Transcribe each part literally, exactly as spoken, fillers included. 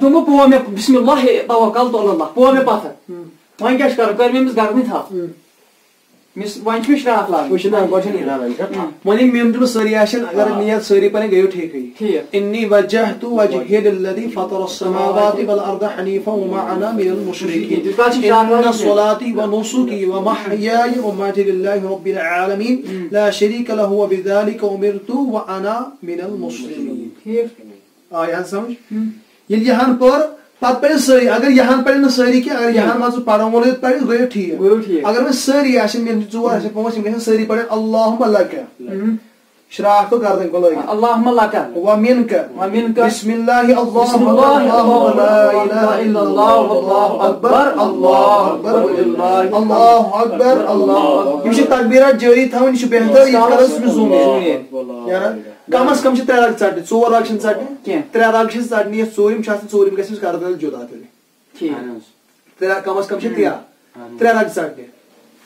دوٚپمو، پوو مےٚ، بسم اللہ، توکلت علی اللہ، پوو مےٚ پتھر۔ ہم۔ وۄنۍ کیٛاہ چھُ کرُن؟ کٔر مےٚ أمِس گردنہِ تھپھ۔ ہم۔ مِس-، وۄنۍ چھُ مےٚ شراکھ لاگٕنۍ۔ وٕچھِو نا، گۄڈٕ چھُنہٕ یہِ۔ ہم۔ وۄنۍ یِم مِم تِم سٲری آسن، اگر آ۔ نیت سٲری پرٕنۍ، گٔیو ٹھیٖکٕے۔ ٹھیٖک۔ إني وجهت وجهي للذي فطر السماوات والأرض حنيفا وما أنا من المشركين۔ تیٚلہِ کَتھ چھِ شراکھ لاگٕنۍ؟ إن صلاتي ونسكي ومحياي ومماتي لله رب العالمين، لا شريك له وبذلك أمرت وأنا من المسلمين۔ ٹھیٖک۔ آ، یہِ حظ سمجھ؟ ہم۔ ییٚلہِ یہِ ہن پٔر، پتہٕ پرن سٲری۔ اگر یہِ ہن پرن نہٕ سٲری کینٛہہ، اگر یہِ ہن مان ژٕ پرن وول یوت پرِ، گوٚو ٹھیٖک۔ گوٚو ٹھیٖک۔ اگر وۄنۍ سٲری آسن، مےٚ چھِ ژور آسن، پانٛژھ، یِم گژھن سٲری پرٕنۍ اللہم لک۔ ہم۔ شراکھ تہٕ گردن کُن لٲگِتھ۔ اللہم لک۔ ومنک۔ ومنک۔ بسم اللہ، اللہ بسم اللہ، اکبر، اللہ، لا الہ الا اللہ، اللہ اکبر، اللہ اکبر، اللہ اکبر، اللہ اکبر۔ یِم چھِ تکبیرات جٲری تھاوٕنۍ، یہِ چھُ بہتر، یہِ کرو أسۍ زوٗم۔ زوٗم۔ یارا، کم از کم چھِ ترٛےٚ رگ ژٹنہِ، ژور رگ چھِنہٕ ژٹنہِ۔ کینٛہہ۔ ترٛےٚ رگ چھِ ژٹنہِ، یۄس ژوٗرِم چھِ آسان، ژوٗرِم گژھِ أمِس گردن جدا تیٚلہِ۔ ٹھیٖک۔ اہن حظ۔ ترٛےٚ، کم از کم چھِ ترٛےٚ۔ اہن حظ۔ ترٛےٚ رگ ژٹنہِ۔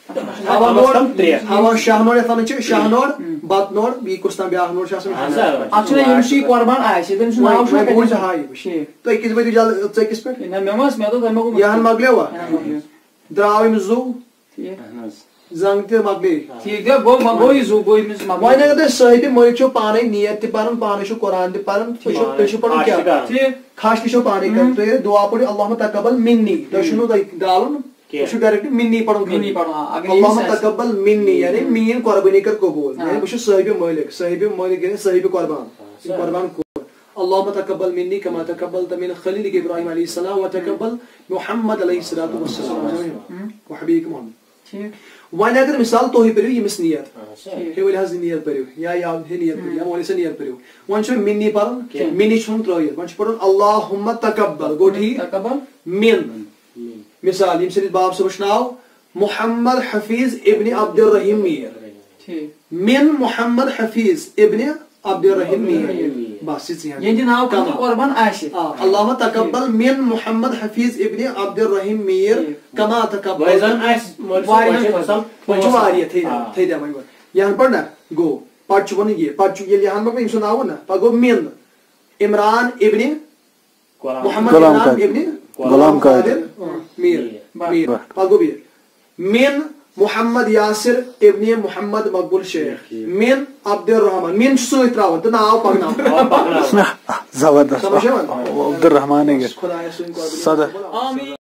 کم از کم ترٛےٚ۔ ہوا شاہ نوڈ یَتھ وَنان چھِ، شاہ نوڈ، ہم۔ بطن نوڈ، بیٚیہِ کُس تام بیٛاکھ نوڈ چھُ آسان۔ اہن حظ۔ اَتھ چھُنہ ییٚمِس چھُ یہِ قۄربان آسہِ، تٔمِس چھُ ناو وۄنۍ، چھُنہ وۄنۍ بوٗزِ کَتہِ؟ ہا یہِ وٕچھ۔ ٹھیٖک۔ تُہۍ کِتھ پٲٹھۍ جل-، ژٔکِس پٮ۪ٹھ؟ نہ، مےٚ ما ٲس، مےٚ دوٚپ تۄہہِ ما گوٚو یہِ ہن مۄکلیو وۄنۍ؟ یہِ ہن مۄکلیو۔ درٛاو أمِس زُو۔ ٹھیٖک۔ اہن حظ۔ زنٛگ تہِ مۄکلے۔ ٹھیٖک، گوٚو، وۄنۍ گوٚو یہِ زُو، گوٚو أمِس مۄکلیو۔ وۄنۍ اگر تُہۍ صٲحبِ مٲلِک چھِو پانَے نیت تہِ پَران، پانَے چھِو قرآن تہِ پَران، تُہۍ چھِو، تُہۍ چھِو پَران کیٛاہ؟ ٹھیٖک۔ کھش تہِ چھو پانے کران۔ ہم۔ تُہۍ ییٚلہِ دعا پٔرِو، اللہم تقبل منی، تۄہہِ ہم۔ چھُنہٕ تۄہہِ ڈالُن، کینٛہہ۔ تُہۍ چھِو direct منی پَرُن۔ منی پَرُن، آ، اگر یہِ اللہم سَنہِ۔ تقبل منی، یعنی میٲنۍ قۄربٲنی کر قبوٗل۔ ہاں۔ یعنی بہٕ چھُس صٲحبِ مٲلِک، صٲحبِ مٲلِک یعنی صٲحبِ قۄربان۔ ہاں، یہِ سر۔ قۄربان کوٚر۔ اللہم تقبل منی کما تقبلت من خلیلک ابراہیم علیہ السلام و تقبل محمد علیہ الصلوۃ والسلام۔ ہم۔ و حبیبک محمد۔ ٹھیٖک۔ وۄنۍ اگر مثال تُہۍ پٔرِو ییٚمِس نیت، اچھا۔ ٹھیٖک۔ ہے ؤلۍ حظ یہِ نیت پٔرِو، یا، یا ہے نیت پٔرِو، یا مولوی صٲب نیت پٔرِو۔ وۄنۍ چھُ مےٚ مِنی پَرُن، کینٛہہ۔ مِنی چھُنہٕ ترٛٲیِتھ۔ وۄنۍ چھُ پَرُن اللہم تقبل، گوٚو ٹھیٖک؟ تقبل۔ مِن۔ مِن۔ مثال، ییٚمہِ سۭتۍ باب صٲبَس چھُ ناو محمد حفیظ ابن عبدالرحیم میٖر۔ ٹھیٖک۔ مِن محمد حفیظ ابن عبدالرحیم میٖر۔ میٖر۔ بس، یہِ ژٕ ہٮ۪ن۔ یِہِنٛدِ ناو خٲطرٕ قۄربان آسہِ۔ آ، اللہم تقبل من محمد حفیظ ابن عبدالرحیم میٖر ٹھیٖک۔ کما تقبل۔ وۄنۍ زن آسہِ مٲلۍ صٲب، واریاہن وۄنۍ چھِ خٲطرٕ۔ آسان وۄنۍ چھُ پانٛژھ۔ واریاہ، تھٲے دِ، آ۔ تھٲے دِ وۄنۍ گۄڈٕ۔ یہِ ہن پَر نہ، گوٚو۔ پَتہٕ چھُ وَنُن یہِ، پَتہٕ چھُ ییٚلہِ یہِ ہن مۄکلہِ، ییٚمہِ سُنٛد ناو ووٚن نہ، پَتہٕ گوٚو من۔ غلام محمد غلام عمران قادر۔ ابن غلام قادر۔ قادر، آ، میٖر، میٖر۔ میٖر۔ پَتہٕ گوٚو بیٚیہِ۔ من محمد یاسر ابن محمد مقبول شیخ۔ ٹھیٖک۔ من عبدالرحمان۔ من چھُ سۭتۍ ترٛاوُن تہٕ ناو پَکناوُن۔ ناو پَکناوُن۔ زبردست۔ سمجھ یِوان؟ عبدالرحمان گژھِ۔ خۄدایَس سٕنٛدِ قۄدرتہٕ۔ صدر۔ آمین۔